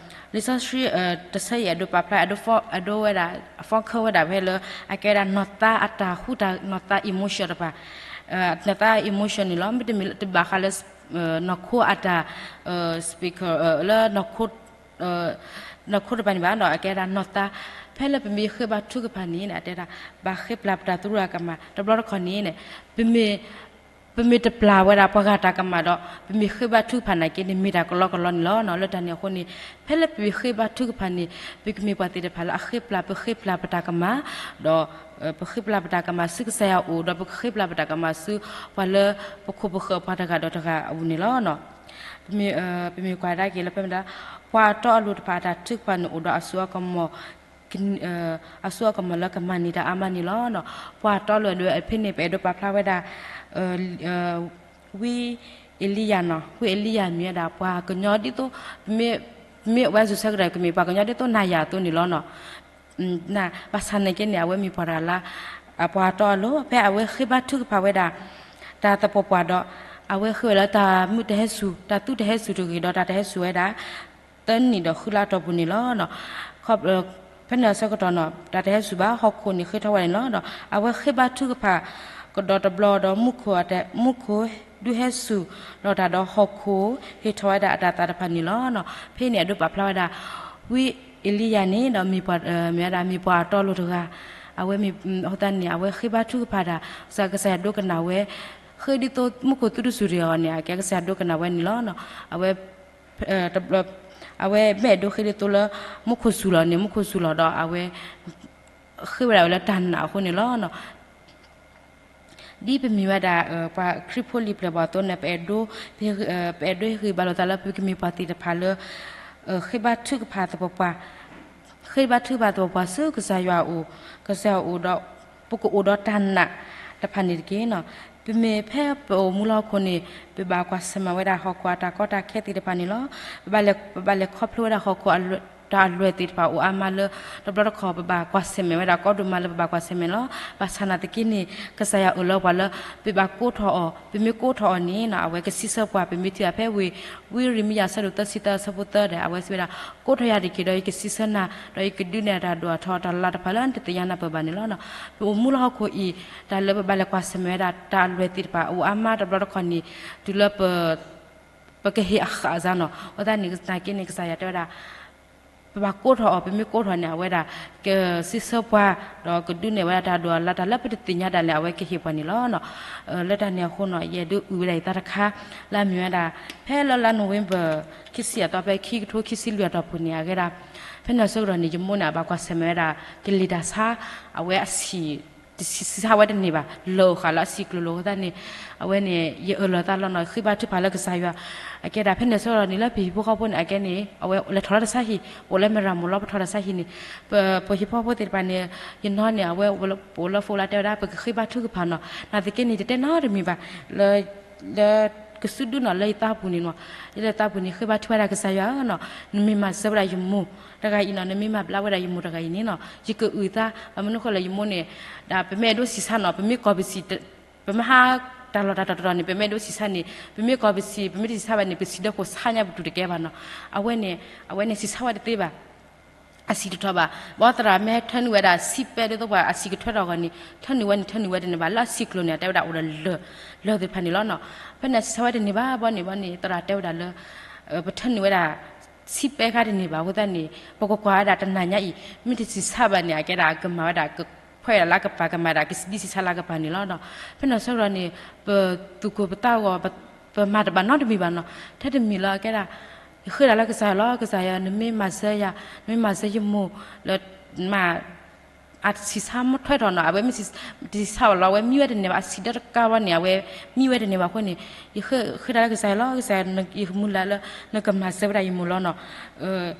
လံာ်စီဆှံ တဆၢအံၤ အဒိးပာ်ဖျါ အဒိ အဒိဝဲဒၣ် focus ဝဲဒၣ်ဖဲလၢ အကဲဝဲဒၣ်နီၢ်သးအတၢ်ဟူတၢ် နီၢ်သး emotion တဖၣ်, နီၢ်သး emotion န့ၣ်လီၤ. မ့တမ့ၢ်လၢတဘၣ်ဃးလၢ နီၢ်ခိအတၢ် speaker လၢ နီၢ်ခိတဖၣ်န့ၣ်ဘၣ်ဒီး အကဲဒၣ်နီၢ်သး ဖဲလၢပမ့ၢ်ဃ့ဘါထုကဖၣ်န့ၣ် အတဲဒၣ် ဘၣ်ဃ့ပျၢ်ပတၢ်သရူးအကမၣ် တဘျီတခီၣ်န့ၣ် ပမ့ၢ် ပမ့ၢ်တပျၢ်ဝဲဒၣ်ပှၤဂၤတၢ်ကမၣ်ဒီး ပမ့ၢ်ဃ့ဘါထုကဖၣ်နာ်က့န့ၣ် မ့ၢ်တၢ်ကလီကလီန့ၣ်လီၤ. လၢတၢ်န့ၣ်အဃိန့ၣ် ဖဲလၢပမ့ၢ်ဃ့ဘါထုကဖၣ်န့ၣ် ပကမ့ၢ်ပှၤသ့ၣ်တဖၣ်လၢအဃ့ပျၢ် ပဃ့ပျၢ်ပတၢ်ကမၣ် ဒီး ပဃ့ပျၢ်ပတၢ်ကမၣ်ဆူကစၢ်ယွၤအအိၣ် ဒီးပဃ့ပျၢ်ပတၢ်ကမၣ်ဆူပှၤလၢပခိၣ်ပဃၢၤပှၤတဂၤဒီးတဂၤအအိၣ်န့ၣ်လီၤ. ပမ့ၢ်ကွၢ်ကဒါက့ၤလၢဖဲမတၤ ပှၤအတီအလိၤတဖၣ်အတၢ်ထုကဖၣ်န့ၣ်အိၣ်ဒီးအစိအကမီၤ အစိအကမီၤလၢကမၤန့ၢ်တၢ်အါမးန့ၣ်လီၤ. ပှၤအတီအလိၤဒ်ဖဲန့ၣ် ပအဲၣ်ဒိးပာ်ဖျါဝဲဒၣ် ဝံအ့လံယၤနီၤ, ဝံအ့လံယၤမ့ၢ်ဝဲဒၣ် ပှၤကညီဒ်သိး ပမ့ၢ်အိၣ်ဝဲဆူၣ်ဆၢကတီၢ် ကမ့ၢ်ပှၤကညီဒ်သိးနၤယၤအသိးန့ၣ်လီၤ. ဘၣ်ဆၣ်နာ်က့န့ၣ် အဝဲမ့ၢ်ပှၤတဂၤလၢ ပှၤအတီအလိၤ ဖဲအဝဲဃ့ဘါထုကဖၣ်ဝဲဒၣ် တၢ်သပှၢ်ပှၢ်ဒီး အဝဲဃ့ဝဲလၢတၢ်မုၢ်တဟဲစူၤ တၢ်သူတဟဲစူၤတဂ့ၤဒီး တၢ်တဟဲစူၤဝဲဒၣ် သၢနံၣ်ဒီးဃုလါအတီၢ်ပူၤန့ၣ်လီၤ. ဖဲန့ၣ်အဆၢကတီၢ်နီၤ တၢ်တဟဲစူၤဘၣ် ဟီၣ်ခိၣ်န့ၣ်ဃ့ထီၣ်ဝဲန့ၣ်လီၤ. ဒီးအဝဲဃ့ဘါထုကဖၣ်ကဒီးတဘျီဒီး မူခိၣ်ဒုးဟဲစူၤ ဒီးတၢ်ဒီးဟီၣ်ခိၣ်ဟ့ၣ်ထီၣ်ဝဲဒၣ်အတၢ်သးတဖၣ်န့ၣ်လီၤ. ဖဲန့ၣ်အဒိးပာ်ဖျါဝဲဒၣ် ဝံအ့လံယၤန့ၣ်ဒီး မ့ၢ်ဝဲဒၣ်မ့ၢ်ပှၤအတီအလိၤတဂၤ အဝဲမ့ၢ်အဃိသတးန့ၣ် အဝဲဃ့ဘါထုကဖၣ်တၢ် ကစၢ်ယွၤဒိကနၣ်ဝဲ ဃ့ဒ်သိးမူခိၣ်သူတစူၤတဂ့ၤအီၤန့ၣ် အကဲကစၢ်ယွၤဒိကနၣ်ဝဲန့ၣ်လီၤ. အဝဲ အဝဲမ့ၢ်အဲၣ်ဒိးဃ့ဒ်သိးလၢ မူခိၣ်စူၤလီၤန့ၣ် မူခိၣ်စူၤလီၤဒီး အဝဲ ဃ့ဝဲဒၣ်ဝဲလၢတၢ်နာ်အဃိန့ၣ်လီၤ. ဒ်ပမ့ၢ်ဝဲဒၣ် ပှၤခရံာ်ဖိလံၤပျဲၢ်ဘီၣ်အသိးန့ၣ် ပအဲၣ်ဒိး ပအဲၣ်ဒိးဟ့ၣ်ဂံၢ်ဘါလိာ်သးလၢ ပကမ့ၢ်ပှၤသ့ၣ်တဖၣ်လၢ ဃ့ဘါထုကဖၣ်သပှၢ်ပှၢ် ဃ့ဘါထုကဖၣ်သပှၢ်ပှၢ်ဆူကစၢ်ယွၤအအိၣ် ကစၢ်ယွၤအအိၣ်ဒီး ပကအိၣ်ဒီးတၢ်နာ်တဖၣ်န့ၣ်တက့ၢ်. ပမ့ၢ်ဖဲပအိၣ်မူလၢဟီၣ်ခိၣ်န့ၣ် ပဘၣ်ကွၢ်ဆၢၣ်မဲာ်ဝဲဒၣ်ဟီၣ်ခိၣ်အတၢ်ကီတၢ်ခဲသ့ၣ်တဖၣ်န့ၣ်လီၤ. ပဘၣ်လဲၤခီဖျိဝဲဒၣ်ဟီၣ်ခိၣ်အ တၢ်အလွဲၢ်သ့ၣ်တဖၣ်အိၣ်အါမးလၢ တဘျီတခီၣ် ပဘၣ်ကွၢ်ဆၢၣ်မဲာ်ဝဲဒၣ်ကီဒိၣ်မးလၢပဘၣ်ကွၢ်ဆၢၣ်မဲာ်လီၤ. ဘၣ်ဆၣ်နာ်သက့န့ၣ် ကစၢ်ယွၤအၢၣ်လီၤပှၤလၢ ပဘၣ်ကိးထီၣ်အီၤ, ပမ့ၢ်ကိးထီၣ်အီၤန့ၣ် အဝဲကစံးဆၢပှၤ, ပမ့ၢ်ထံၣ်ဘၣ်ဖဲဝ့ၢ် ဝံယံးရမံယၤ အဆၢဒိၣ်သၢဆံသၢ အဆၢဖိသၢဒီး အဝဲစံးဝဲဒၣ်, ကိးထီၣ်ယၤတက့ၢ်ဒီး ယကစံးဆၢနၤ, ဒီးယကဒုးနဲၣ်တၢ်ဒိၣ်ထီၣ်အထီတၢ်လၤတဖၣ်လၢနတသ့ၣ်ညါနၢ်ပၢၢ်ဘၣ်န့ၣ်လီၤ. ပအိၣ်မူလၢဟီၣ်ခိၣ်အံၤ တၢ်လၢပဘၣ်လဲၤကွၢ်ဆၢၣ်မဲာ်ဝဲဒၣ် တၢ်အလွဲၢ်သ့ၣ်တဖၣ် အိၣ်အါမးတဘျီတခီၣ်န့ၣ် တုၤလၢပ ပကဟ့ၣ်အဃၣ်အစးနီၤ. အဃိသတးန့ၣ် နာ်သက့န့ၣ် ကစၢ်ယွၤတဲဝဲဒၣ် ပဘၣ်ကိးထီၣ်အီၤ, ပမ့ၢ်ကိးထီၣ်န့ၣ် အဝဲဒၣ်ကစံးဆၢပှၤ, ဒီးကဒုးနဲၣ်ဝဲဒၣ်တၢ်ဒိၣ်အလၤ တၢ်လၢပတသ့ၣ်ညါဒၣ်လဲာ် အဝဲကဟ့ၣ်ပှၤန့ၣ်လီၤ. လၢတၢ်န့ၣ်အဃိနီၤ ယအဲၣ်ဒိးအုၣ်ဝဲဒၣ်ယသးတခါ လၢအမ့ၢ်ဝဲဒၣ် ဖဲလၢလါနိၣ်ဝ့ဘၢၣ် ခံဆံအသီ ဖဲခံကထိခံဆံလွံၢ်အတီၢ်ပူၤန့ၣ် အဂ့ၢ်ဒၣ် ဖဲန့ၣ်အဆၢကတီၢ်န့ၣ် ယမိၢ်န့ၣ် အဘၣ်ကွၢ်ဆၢၣ်မဲာ်ဝဲဒၣ် ကလံၤတၢ်ဆါ အဝဲအဆံး တဆံးဆါဝဲတန့ၢ်ဘၣ်, လၢာ်အိၣ်ဃာ်လၢအဆံးကျိၤလိာ်အဃိသတးန့ၣ် အဝဲန့ၣ် ယအၢၣ်လီၤသးလီၤနီၤ ဃ့ဘါထုကဖၣ်လၢကစၢ်ယွၤ. အကဲဒၣ်ဖဲန့ၣ်အဆၢကတီၢ်န့ၣ် လၢပဟံၣ်ဖိဃီဖိန့ၣ် အကဲန့ၣ် အဝဲလဲၤထီၣ်လၢတၢ်ဆါဟံၣ်, ပအိၣ်လၢမဲၢ်ရမိၢ်လီၤ ပထီၣ်တၢ်ဆါဟံၣ်န့ၣ် ပဟံၣ်ဖိဃီဖိသ့ၣ်တဖၣ်န့ၣ် ယနီၢ်န့ၣ် အဝဲပအိၣ်လၢဖိလၢ်တဲဝဲဒၣ် ပကဃ့ဘါထုကဖၣ်နီၤ. နာ်သက့န့ၣ် တတဲနီတမံၤဘၣ် လၢ လၢကစုဒုနီၤ လၢယသးပူၤန့ၣ်နီၤ, လၢယသးပူၤန့ၣ် ဃ့ဘါထုကဖၣ်ဝဲဒၣ်ကစၢ်ယွၤဧၢနီၤ, နမ့ၢ်မၤစၢၤဝဲဒၣ်ယမိၢ်တဂၤအံၤနီၤ, နမ့ၢ်မၤဘျါဝဲဒၣ်ယမိၢ်တဂၤအံၤန့ၣ်နီၤ, ယကအုၣ်သး, ဘၣ်မနုၤဃိလဲၣ် ယမိၢ်န့ၣ် ဒ်ပမ့ၢ်အဲၣ်ဒိးဆံးဆါနီၤ, ပမ့ၢ်ကီၢ်ပဆံး, ပမ့ၢ်ဟးတၢ်လီၢ်တၢ်တီၤတတီၤန့ၣ် ပမ့ၢ်အဲၣ်ဒိးဆံးဆါန့ၣ် ပမ့ၢ်ကီၢ်ပဆံး, ပမ့ၢ်တဆံးဆါဘၣ်န့ၣ် ပစံးဒီးခိၣ်ဆါညါပတူၢ်တကဲဘၣ်နီၤ. အဝဲန့ၣ် အဝဲန့ၣ်ဆံးဆါဝဲတသ့ဘၣ် အဆံးတထီၣ်ဘၣ်. ဘၣ်သရၣ်မ့ၢ်ထၢနုာ်ဝဲဒၣ် စံးပဲဒ်သိးပှၤအဆံးကထွဲထီၣ်အဂီၢ်န့ၣ် ထၢနုာ်ဝဲန့ၣ် ထၢနုာ်ဝဲတန့ၢ်ဘၣ်, လၢအဆံးကျိၤန့ၣ် အတဲဝဲဒၣ်အိၣ်ဒီးလၢၢ်, လၢၢ်သ့ၣ်တဖၣ်န့ၣ်လီၤနီၤ. ဖဲန့ၣ်ဆံးဆါဝဲတန့ၢ်ဘၣ်ဘီန့ၣ် ဘီန့ၣ် သရၣ်တဲဝဲဒၣ်လၢ ပထၢနုာ်ဝဲဒၣ် စံးပဲခါတန့ၢ်ဘၣ်အဃိသတးန့ၣ် ပကကွၢ်ဝဲဒၣ်တနၤညါအံၤ မ့ၢ်တဆံးဆါဘၣ်န့ၣ် အကဲဒၣ်ကမၤဝဲဒၣ် ကဖှဲးဒၣ်လၢကပၤ ကမၤဒၣ်ကစံးဒံးဆံးဆါလၢကပၤန့ၣ်လီၤ. ဖဲန့ၣ်ဆၢကတီၢ်န့ၣ် ပသူၣ်ကိၢ်ပသးဂီၤ ပမၤတဘၣ်နီတမံၤဘၣ်နီၤ. ထဲတမံၤလၢအကဲဒၣ် ယဃ့ဒၣ်လၢကစၢ်ယွၤလီၤ, ကစၢ်ယွၤ နမ့ၢ်မၤစၢၤယၤ, နမ့ၢ်မၤစၢၤယမိၢ် လၢမၤ အဆံးဆါမ့ၢ်ထွဲထီၣ်နီၤ, အဝဲမ့ၢ်တဆံးဆါဘၣ်လီၤ, အဝဲမံဝဲတန့ၢ်ဘၣ်, အဆံးဒီးတကးဘီန့ၣ် အဝဲမံဝဲတန့ၢ်ဘၣ်အဃိန့ၣ် ယဃ့ဒၣ်လၢကစၢ်ယွၤလီၤ, ကစၢ်ယွၤ ယမုၢ်လၢ်လၢ နကမၤစၢၤဝဲဒၣ်ယမိၢ်လီၤနီၤ.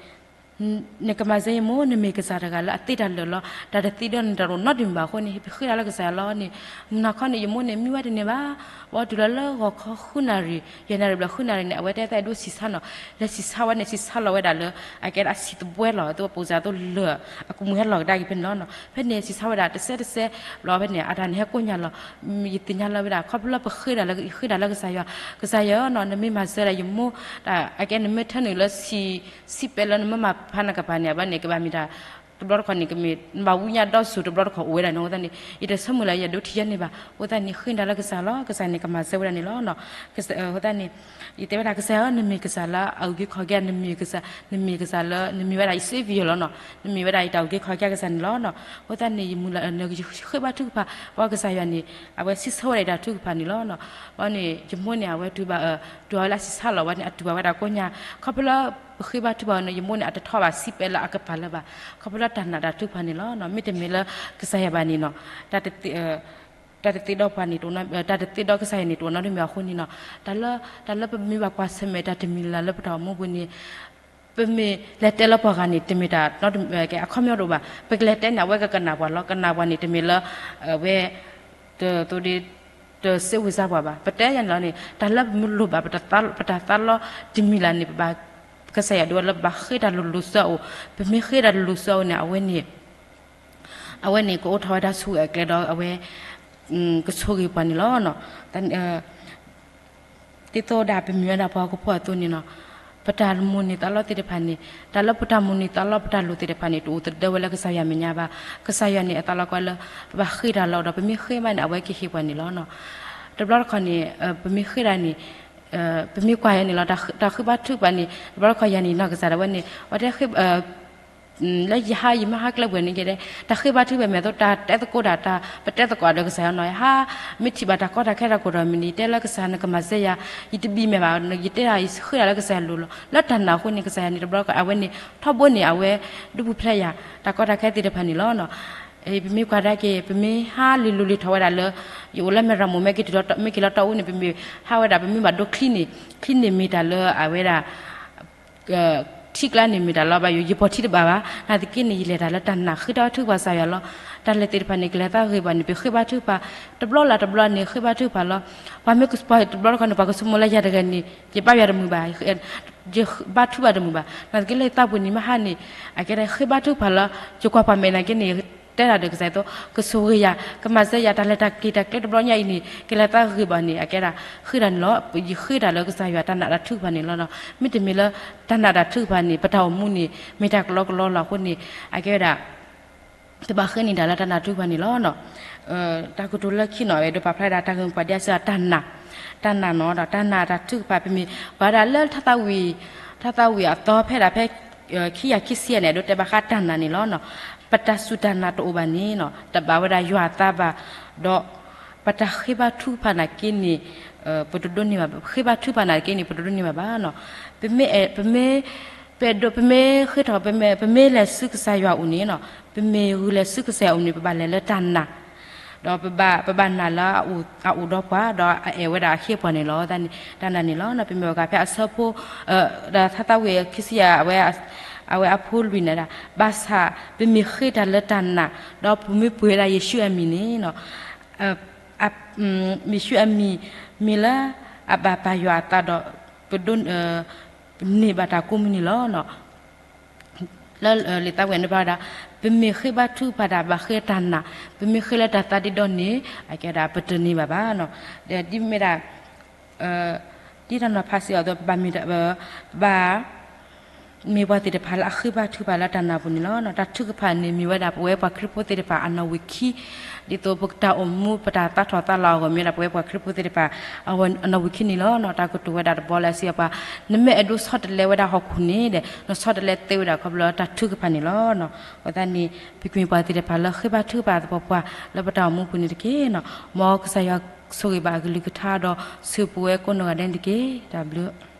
နကမၤစၢၤယမိၢ်, နမ့ၢ်ကစၢ်တဂၤလၢအသ့တၢ်လၢာ်လီၤ, တၢ်တသ့ဒီးနတၢ်တအိၣ်နီတမံၤဘၣ်အဃိန့ၣ် ပဃ့ဒၣ်လၢကစၢ်ယွၤလီၤန့ၣ်, မုၢ်နၤခီန့ၣ် ယမိၢ်န့ၣ်မံဝဲတန့ၢ်ဘၣ်, ဘၣ်တုၤလီၤလၢဂီၤခီဃုနၣ်ရံၣ်, ယဲၢ်နၣ်ရံၣ်ဘျီဃုနၣ်ရံၣ်န့ၣ် အဝဲတဲသးအဲၣ်ဒိးဆံးဆါနီၤ, လဲၤဆံးဆါဝဲန့ၣ် ဆံးဆါလီၤဝဲဒၣ်လၢ အကဲဒၣ်အဆံးသဘှဲလီၤ, အသိးပိစၢ်အသိးလၢာ် အကမူၤဟဲလီၤကဒါက့ၤဖဲန့ၣ်လီၤနီၤ. ဖဲန့ၣ်ဆံးဆါဝဲဒၣ်တစဲးတစဲး ဘျီဖဲန့ၣ် အတၢ်န့ၣ်ဟဲကိးညါလီၤ. ယသ့ၣ်ညါလၢဝဲဒၣ် ခီဖျိလၢပဃ့ဒၣ်လၢ ယဃ့ဒၣ်လၢကစၢ်ယွၤ, ကစၢ်ယွၤဧၢနီၤ, နမ့ၢ်မၤစၢၤဒၣ်ယမိၢ်, အကဲနမ့ၢ်ထၢနုာ်လၢ စံးပဲလၢနမ့ၢ်မၤဖးနကပၤန့ၣ် အဘျီန့ၣ် ကဘၣ်မ့ၢ်တၢ် တဘျီတခီၣ်န့ၣ် ကမ့ၢ်နဘၣ်ဝံညါဒီးစိၤတဘျီတခီၣ်အိၣ်ဝဲဒၣ်န့ၣ်အဃိသတးန့ၣ် ယတဆိကမိၣ်လၢယအဲၣ်ဒိးထံၣ်ယဲန့ၣ်ဘၣ်. အဃိသတးန့ၣ် ဃ့ဒၣ်လၢကစၢ်လီၤ, ကစၢ်န့ၣ်ကမၤစၢၤဝဲဒၣ်န့ၣ်လီၤ. အဃိသတးန့ၣ် ယတဲဝဲဒၣ်ကစၢ်ဧၢ, နမ့ၢ်ကစၢ်လၢအအုၣ်က့ၤခီၣ်က့ၤ, နမ့ၢ်ကစၢ်, နမ့ၢ်ကစၢ်လၢ နမ့ၢ်ဝဲဒၣ်ယ Savior လီၤနီၤ, နမ့ၢ်ဝဲဒၣ်ယတၢ်အုၣ်က့ၤခီၣ်က့ၤကစၢ်န့ၣ်လီၤနီၤ. အဃိသတးန့ၣ် ယမုၢ်လၢ် ယဃ့ဘါထုကဖၣ် ပှၤကစၢ်ယွၤန့ၣ် အဝဲစံးဆၢဝဲဒၣ်ယတၢ်ထုကဖၣ်န့ၣ်လီၤနီၤ. ဘၣ်န့ၣ် ယမိၢ်န့ၣ် အဝဲတုၤဘၣ် တုၤအဝဲလၢအဆံးဆါလီၤဝဲန့ၣ် အတုၤဘၣ်ဝဲဒၣ်ကိးညါ, ခီဖျိလၢ ပဃ့ဘါထုကဖၣ်န့ၣ် ယမိၢ်န့ၣ် အတထီၣ်ဘၣ်စံးပဲလၢအကပၤလၢၤဘၣ်, ခီဖျိလၢတၢ်နာ်တၢ်ထုကဖၣ်န့ၣ်လီၤနီၤ. မ့တမ့ၢ်လၢကစၢ်ယွၤဘၣ်န့ၣ်နီၤ တၢ်တသ့ဒီးပှၤန့ၣ် တၢ်တသ့ဒီးကစၢ်ယွၤန့ၣ် တအိၣ်နီတမံၤအဃိန့ၣ်နီၤ, တၢ်လၢ တၢ်လၢပမ့ၢ်ဘၣ်ကွၢ်ဆၢၣ်မဲာ်တၢ်တမံၤလၢ်လၢပတၢ်အိၣ်မူပူၤန့ၣ် ပမ့ၢ်လဲၤတဲလၢပှၤဂၤန့ၣ် တမ့ၢ်တၢ် အခီပညီတအိၣ်ဘၣ်. ပကလဲၤတဲန့ၣ် အဝဲကကနၣ်ပှၤလီၤ, ကနၣ်ပှၤန့ၣ် တမ့ၢ်လၢ အဝဲ တသိးဒ် တစဲးဝံၤစါပှၤဘၣ်. ပတဲယၤန့ၣ်လီၤန့ၣ် တၢ်လၢပမ့ၢ်လိၣ်ဘၣ် ပတၢ်သးလီတမံၤလၢ်န့ၣ် ပဘၣ် ကစၢ်ယွၤဒုးဝဲလၢပဘၣ်ဃ့တၢ်လိၤလိၤဆူအအိၣ်, ပမ့ၢ်ဃ့တၢ်လိၤလိၤဆူအအိၣ်န့ၣ် အဝဲန့ၣ် အဝဲန့ၣ် ကအိးထီၣ်ဝဲတၢ်ဆိၣ်ဂ့ၤအကျဲဒီး အဝဲ ကဆိၣ်ဂ့ၤပှၤန့ၣ်လီၤ. ဒ်သိးဒၣ်ပမ့ၢ်ဝဲဒၣ်ပှၤဟီၣ်ခိၣ်ဖိအသိးန့ၣ်နီၤ, ပတၢ်မိၣ်န့ၢ်သးလီသ့ၣ်တဖၣ်န့ၣ် တၢ်လၢပတၢ်မိၣ်န့ၢ်သးလီပတၢ်လိၣ်သ့ၣ်တဖၣ်န့ၣ် တအိၣ်သဒၢဝဲလၢကစၢ်ယွၤမဲာ်ညါဘၣ်. ကစၢ်ယွၤန့ၣ် အသးလီကွၢ်လၢ ပဘၣ်ဃ့တၢ်လီၤဒီး ပမ့ၢ်ဃ့မးန့ၣ် အဝဲကဟ့ၣ်ပှၤန့ၣ်လီၤ. တဘျီတခီၣ်န့ၣ် ပမ့ၢ်ဃ့ဒၣ်န့ၣ် ပမ့ၢ်ကွၢ်ယၤန့ၣ်လီၤ တၢ်ဃ့ဘါထုကဖၣ်န့ၣ် တဘျီတခီၣ်ယၤန့ၣ်နီၤ ကစၢ်ဒၣ်ဝဲန့ၣ် ဝဲတဲ လၢယဟါ ယမ့ၢ်ဟးကျဲပှဲၤန့ၣ် ယတဲ တၢ်ဃ့ဘါထုကဖၣ်မ့ၢ်အသိး တၢ်တဲသကိးတၢ် တၢ်ပတဲသကိးဒီးကစၢ်ယွၤနီၤ ယဟါ မ့ၢ်ထံၣ်ဘၣ်တၢ်ကီတၢ်ခဲတၢ်ကိၢ်တၢ်ဂီၤမ့ၢ်န့ၣ် ယတဲလၢကစၢ်နကမၤစၢၤယၤ ယတဘံၣ်မဲာ်ဘၣ် ယတဲဒၣ်ယဃ့ဒၣ်လၢကစၢ်ယွၤလိၤလီၤ လၢတၢ်နာ်အဃိန့ၣ် ကစၢ်ယွၤန့ၣ် တဘျီတခီၣ် အဝဲန့ၣ် ထီဘိန့ၣ် အဝဲ ဒုးပူၤဖျဲးယၤ တၢ်ကီတၢ်ခဲသ့ၣ်တဖၣ်န့ၣ်လီၤ. ပမ့ၢ်ကွၢ်ဒၣ်က့ၤ ပမ့ၢ်ဟးလံၤလိၤလံၤထီၣ်ဝဲဒၣ်လၢ ယအိၣ်လၢမဲၢ်ရမိၢ် မ့ၢ်က့ၤလီၤတီအူန့ၣ် ပမ့ၢ်ဟးဝဲဒၣ် ပမ့ၢ်ဘၣ်ဒိချံန့ၣ် ချံန့ၣ်မ့ၢ်တၢ်လၢအဝဲဒၣ် ထံကျါန့ၣ်မ့ၢ်တၢ်လီၤဘၣ်ယိၣ် ယပိာ်ထံတဘၣ်ဘၣ်. နာ်သက့န့ၣ် ယလဲၤတၢ်လၢတၢ်နာ် ဃ့ထီၣ်ထုကဖၣ်ကစၢ်ယွၤလီၤ. တၢ်လဲၤသ့ၣ်တဖၣ်န့ၣ် ကလဲၤသးဂ့ၤဘၣ်န့ၣ် ပဃ့ဘါထုကဖၣ်, တဘျီလၢ်တဘျီန့ၣ် ဃ့ဘါထုကဖၣ်လီၤ. ပှၤမ့ၢ်ကပှၤတဘျီတခီန့ၣ် ပှၤကဆိကမိၣ်လၢယၤတဂၤန့ၣ် ယဘါယွၤတမုာ်ဘၣ်, ယဘါထုကဖၣ်တမုာ်ဘၣ်. နာ်သက့လၢယသးပူၤန့ၣ် မဟါန့ၣ် အကဲဒၣ်ဃ့ဘါထုကဖၣ်လီၤ. ယကွၢ်ပှၤမဲာ်နာ်က့န့ၣ် တဲဒၣ်ဒီးကစၢ်ယွၤအသိး ကဆိၣ်ဂ့ၤယၤ ကမၤစၢၤယၤ တၢ်လဲၤတၢ်က့ၤတၢ်ကျဲတဘျီညါအံၤန့ၣ် ကလဲၤသးဂ့ၤဘၣ်န့ၣ် အကဲဒၣ်ဃ့တၢ်န့ၣ်လီၤ. ယဃ့တၢ်လၢကစၢ်ယွၤတၢ်နာ်တၢ်ထုကဖၣ်န့ၣ်လီၤ. မ့တမ့ၢ်လၢတၢ်နာ်တၢ်ထုကဖၣ်န့ၣ် ပတၢ်အိၣ်မူန့ၣ် မ့ၢ်တၢ်ကလီကလီလီၤအဃိန့ၣ် အကဲဝဲဒၣ် တဘၣ်ဃ့န့ၢ်တၢ်လၢတၢ်နာ်ထုကဖၣ်န့ၣ်လီၤ. တၢ်ကတိၤလၢခံနီၤ အဲၣ်ဒိးပာ်ဖျါဒၣ်တၢ်ဂ့ၢ်ပှၤဒ်အစၢတၢ်နာ်, တၢ်နာ်နီၤ ဒီးတၢ်နာ်တၢ်ထုကဖၣ် ပမ့ၢ်ပှၤဒၣ်လၢထါသးဝံၣ်, ထါသးဝံၣ်အသီဖဲဒၣ်ဖဲ ခံကယၤခံဆံယဲၢ်န့ၣ် အဲၣ်ဒိးတဲဘၣ်ဃးတၢ်နာ်န့ၣ်လီၤ. ပတၢ်စူၢ်တၢ်နာ်တအိၣ်ဘၣ်န့ၣ် တဘၣ်ဝဲဒၣ်ယွၤအသးဘၣ်, ဒီးပတၢ်ဃ့ဘါထုကဖၣ်နာ်က့န့ၣ် ပတဒိးန့ၢ်ဘၣ်, ဃ့ဘါထုကဖၣ်နာ်က့န့ၣ် ပတဒိးန့ၢ်ဘၣ်ဘၣ်. ပမ့ၢ်, ပမ့ၢ်, ပဒိး, ပမ့ၢ်ဃ့ထီၣ်, ပမ့ၢ်လဲၤဆူကစၢ်ယွၤအအိၣ်န့ၣ်, ပမ့ၢ်ဂုာ်လဲၤဆူကစၢ်ယွၤအအိၣ်န့ၣ် ပဘၣ်လဲၤလၢတၢ်နာ် ဒီးပဘၣ်နာ်လၢအအိၣ်ဒီးပှၤ ဒီးအအဲၣ်ဝဲဒၣ်အဟ့ပှၤန့ၣ်လီၤ. တၢ်နာ်န့ၣ်လီၤ. ပမ့ၢ်အိၣ်ကးဖဲအဆၢဖိ, ဒီးထါသးဝံၣ်ခံဆံယဲၢ် အဝဲအဖိလွံၢ်န့ၣ်ဒၣ်, ဘၣ်ဆၣ်ပမ့ၢ်ဃ့တၢ်လၢတၢ်နာ်, ဒီးပမ့ၢ်ပှ့ၤဝဲဒၣ်ယ့ၣ်ၡူးအမံၤန့ၣ်, ယ့ၣ်ၡူးအမံၤ မ့ၢ်လၢအဘၣ်ပာ်ယွၤအသးဒီး ပဒိး န့ၢ်ဘၣ်တၢ်ကိးမုၢ်နံၤလီၤ. လၢလံာ်သးဝံၣ်န့ၣ်ဘၣ်ဝဲဒၣ်, ပမ့ၢ်ဃ့ဘါထုကဖၣ်တၢ်ဘၣ်ဃ့တၢ်နာ်, ပမ့ၢ်ဃ့လၢတၢ်သးဒ့ဒီန့ၣ် အကဲဒၣ်ပတန့ၢ်ဘၣ်ဘၣ်. ဒီးဒ်မ့ၢ်ဒၣ် ဒ်တၢ်နီၤဖးစံးအသိး ပဘၣ်မ့ၢ်, ပဘၣ်မ့ၢ်ပှၤသ့ၣ်တဖၣ်လၢအဃ့ဘါထုကဖၣ်လၢတၢ်နာ်ပူၤန့ၣ်လီၤ. တၢ်ထုကဖၣ်န့ၣ် မ့ၢ်ဝဲဒၣ်ပဝဲပှၤခရံာ်ဖိသ့ၣ်တဖၣ်အနီၣ်ဝံာ်ခံ, ဒ်သိးပတၢ်အိၣ်မူ ပတၢ်သးထီၣ်သးလီၤအဂီၢ် မ့ၢ်ဝဲဒၣ်ပဝဲပှၤခရံာ်ဖိသ့ၣ်တဖၣ် အနီၣ်ဝံာ်ခံန့ၣ်လီၤ. တၢ်ကတိၤဝဲဒၣ်တဘျီလၢအစံးပှၤ, နမ့ၢ်အဲၣ်ဒိးဆီတလဲဝဲဒၣ်ဟီၣ်ခိၣ်န့ၣ်ဒီး နဆီတလဲသ့ဝဲဒၣ်ခီဖျိလၢတၢ်ထုကဖၣ်န့ၣ်လီၤ. အဃိသတးန့ၣ် ပကမ့ၢ်ပှၤသ့ၣ်တဖၣ်လၢဃ့ဘါထုကဖၣ်သပှၢ်ပှၢ် လၢပတၢ်အိၣ်မူပူၤန့ၣ်တက့ၢ်. မ်ကစၢ်ယွၤဆိၣ်ဂ့ၤဘၣ်အကလုၢ်ကထါဒီး ဆိၣ်ဂ့ၤပဝဲကိးနီၢ်ဂၤဒဲးန့ၣ်တက့ၢ်. တၢ်ဘျုး